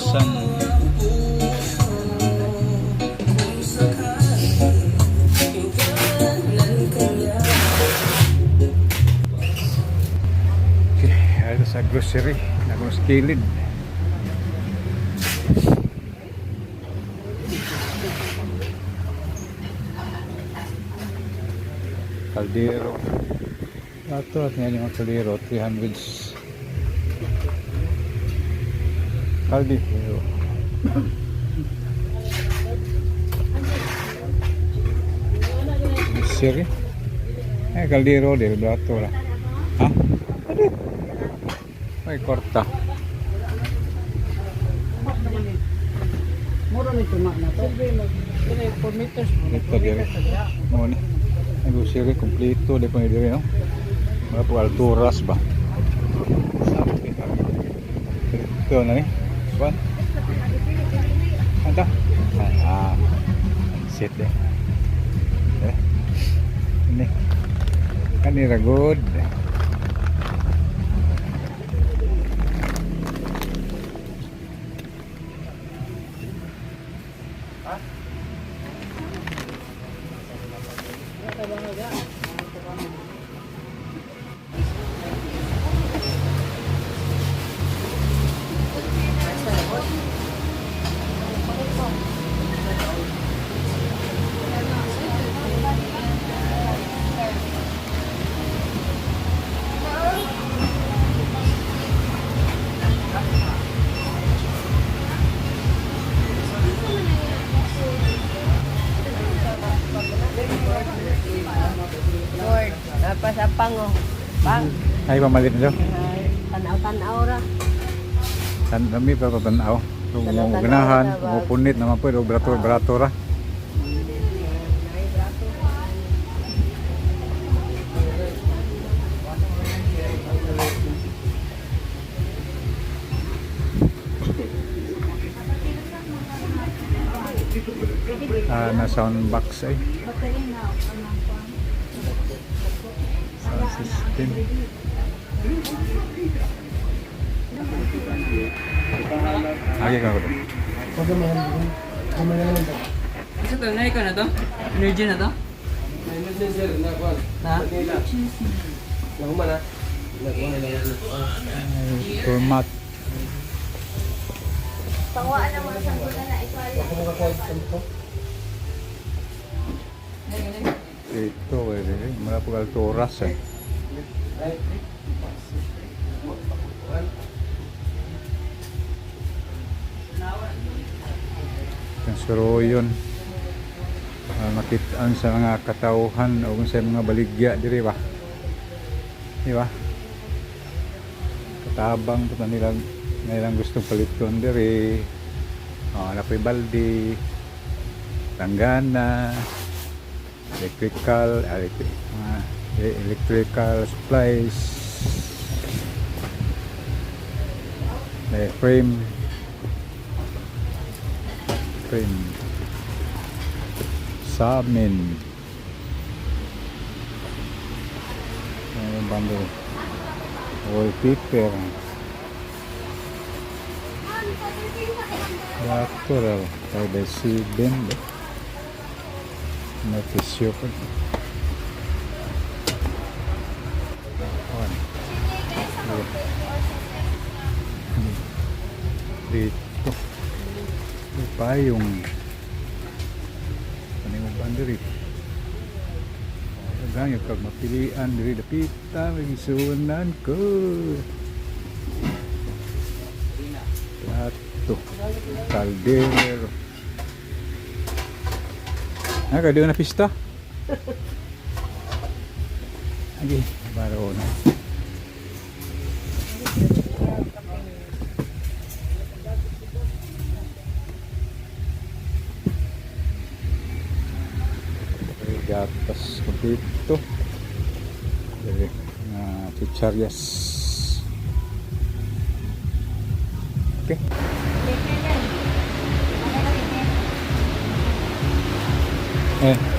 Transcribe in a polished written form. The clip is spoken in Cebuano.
1,000. Okay, ito sa grocery. Nagos kilid. Kaldero. Ato at ngayon yung kaldero, 300. Kaldero. Grocery. Eh, kaldero, del brato lah. Ha? Ano? Ay, korta. Mura nito na na to. 4 meters. Ito dire. Mo ni. Ang grocery kompleto di pa ni dire, no? Mga po alturas ba? Ito na ni. One. Anta. Ah. Sit eh. Eh. Ini. Kanira good. Lord, tapos ang pango. Pang, Ay pamalit nyo. tanaw-tanaw ra. Tan kami pa patanaw. Kung mo ganahan, kung mo punit naman po, brato brato ra. Ah, na sound box ay. Sound system. Agi ka ko. Isa to, na ikaw na to? Energy na to? Ha? Ay, format. Pangwaan ang mga sanggol na ikwali. Ito, eh, mula po alturas eh. Ang suroyon. Ah, makitaan sa mga katauhan o kung sa mga baligya diri ba? Di ba? Katabang po nilang nilang gustong paliton diri. Oh, napoy balde, tanggana, electrical, electrical supplies, may frame, frame, sa amin. Ayun, bundle. Wallpaper. Natural. 5 by 7. May tissue pa. One. Two. Dito. May payong. Ano yung banderi? Dagang yung kag mapilian diri dapita may gisunan ko. Plato. Kaldero. Ah, kaya na pista. Agi, baro na. Gatas ko dito. Dili, nga chicharyas. Okay. Eh.